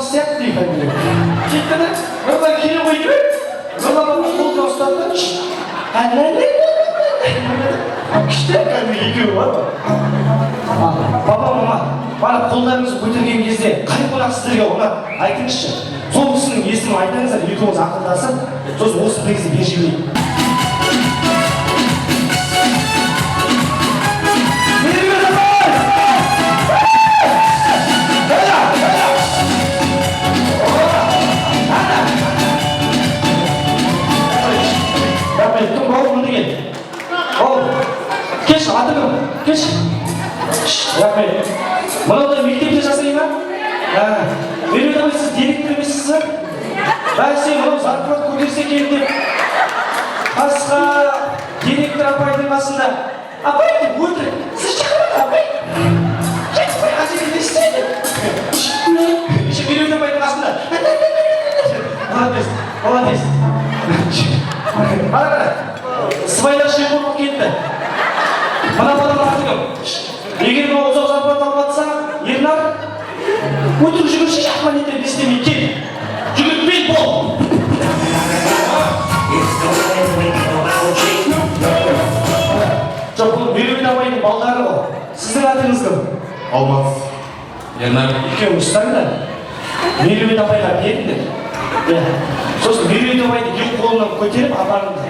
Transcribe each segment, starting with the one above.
қыз сияқты дейді кәдімгідей. Сөйтті да, Нұрлан келе қойды. Нұрлан папа қолына ұстады да, күшті кәдімгі екеуі бар ғой. Папа, мама, мана қолдарыңызды көтерген кезде қай қонақ сіздерге ұнады, айтыңызшы. Сол кісінің есімін айтыңыздар, екеуіңіз ақылдасып, сосын осы призді беріп жіберейік. Меруерт апай! Қайда? Ана! Рахмет, кім, бауырым, мында кел. Бауыр, келші, аты кім? Келші. Рахмет. Мынау да мектепте жасай ма? Меруерт апай, сіз директор емессіз ба? Бәсе, мынау зарплата көтерсе екен деп. Басқа директор апайдың қасында апай деп өтірік. Сіз шақырады апай. Жетпей қажет не істейді? Еще Меруерт апайдың қасында. Молодец, молодец. Қара, қара. Сыбайлас жемқорлық кетті. Мына баланың аты кім? Егер мынау ұзақ зарплата алып жатса, Ернар, өтірік жүгірші, жақма не істемей кел. Жүгіртпей бол. Жоқ, бұл Меруерт апайдың балдары ғой. Сіздің атыңыз кім? Алмас. Ернар. Екеуің ұстаңдар. Меруерт апайға беріңдер. Иә. Сосын Меруерт апайды екі қолынан көтеріп апарыңдар.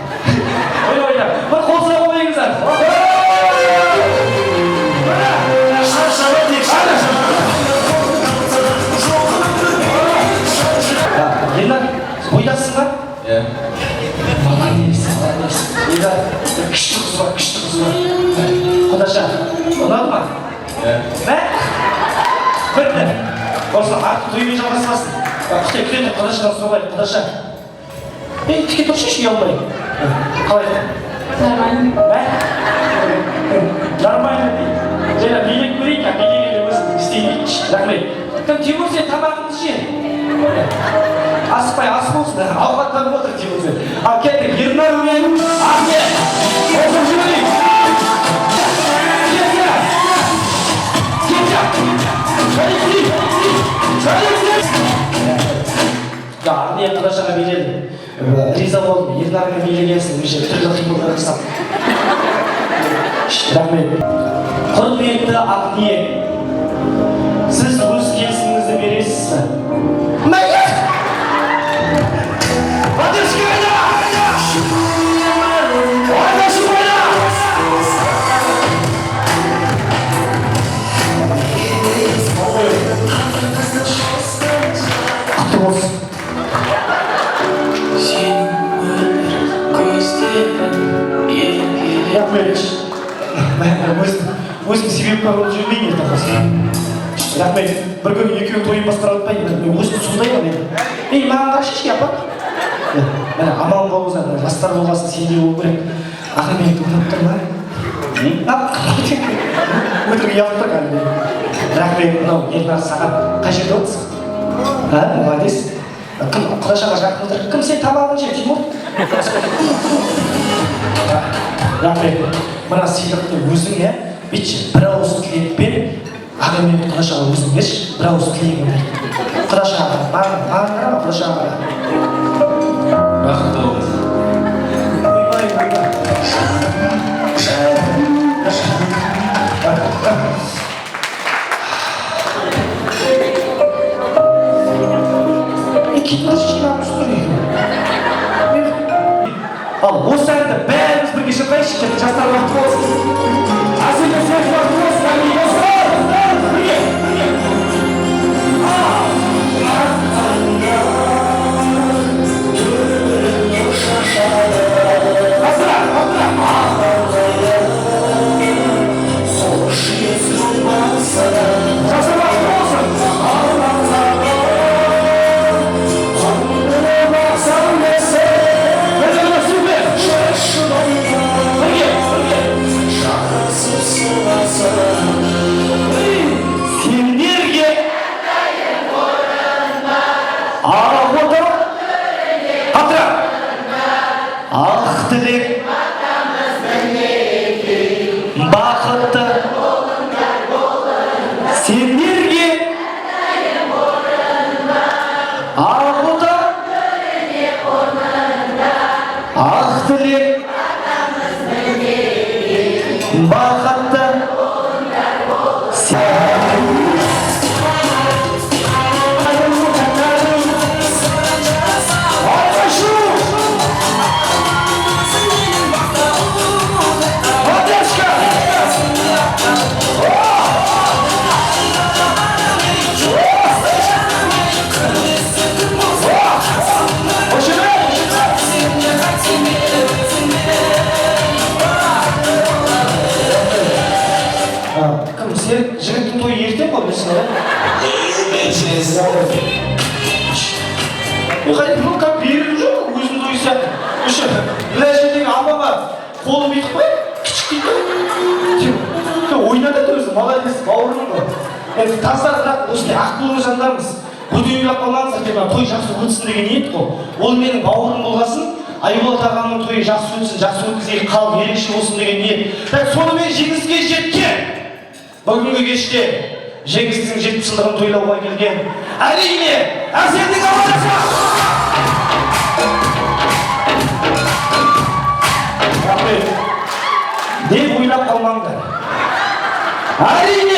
Ой, ойна. Бір қол соға қойыңыздар. Ернар, бойдақсың ба? Иә. Молодец, молодец. Ернар, күшті қыз бар, күшті қыз бар. Құдаша, ұнады ма? Иә. Мә? Бітті. Осыны артық тоймен жалғаспасын. Күте, күте тұр, құдашадан сұрайық, құдаша. Ей, тіке тұршы, ұялмай. Қалай? Нормально. Мә? Нормально дейді. Жаңа билеп көрейік, а билегенде өзің істеймейді. Рахмет. Кім, Тимур, сен тамағыңды же. Асықпай, ас болсын. Ауқаттанып отыр Тимур сен. Ал кеттік, Ернар мен Ахмет. Қосып жіберейік. Кеттік. Кеттік. Армия құдашаға биледі. Риза болдым, Ернармен билегенсің, уже түрлі қимылдар жасап. Рахмет. Құрметті Ақниет, сіз өз келісіміңізді бересіз бе? Мәйет! Батыршық қайда? Айдашы қайда? Құтты болсын. Рахмет. Өзім себеп болып жүрмейін ертең осы. Рахмет. Бір күні екеуің тойын басқарып жатпайын. Мен өзім сондай ғой мен. Ей, маған қарашы, апа. Міне, аман болыңыздар, міне, жастар болғасын сендей болу керек. Ақыры ұнап тұр ма? Өтірік ұялып тұр кәдімгідей. Рахмет, мынау Ернар саған қай жерде отырсың? А, молодец. Кім құдашаға жақын отыр? Кім, сен тамағын же, Тимур? Рахмет. Мына сыйлықты өзің, иә, бүйтші, бір ауыз тілекпен ағаймен құдашаға өзің берші, бір ауыз тілегіңді айт. Құдашаға қара, маған қарама, құдашаға қара. Бақытты болыңыз. Ойбай, ойбай. Кетіп тұр. Ал осы әнді бәріміз бірге шырқайықшы, жастар бақытты болсын. Әсел мен Серік бақытты болсын, достар, бірге, бірге. Асыра, асыра. Бақытты. Айқай-шу! Поддержка! Қошемет! Кім, Серік жігіттің тойы ертең ғой, білесің ғой? Қай, ну как беріліп жүр ғой, өзінің тойы сияқты. Еще мына жердегі апама қолын бүйтіп қояды, кішік дейді ғой. Тек ойнатады өзі, молодец, бауырым ғой. Енді таза, бірақ осындай ақылды жандармыз. Бөтен ойлап қалмаңыздар, тек мына той жақсы өтсін деген ниет қой. Ол менің бауырым болғасын, Айболат ағамның тойы жақсы өтсін, жақсы өткізейік, халық ерекше болсын деген ниет. Так, сонымен жеңіске жеткен бүгінгі кеште Жеңістің 70 жылдығын тойлауға келген, әрине, Әсеттің командасы! Рахмет. Деп ойлап қалмаңдар. Әрине.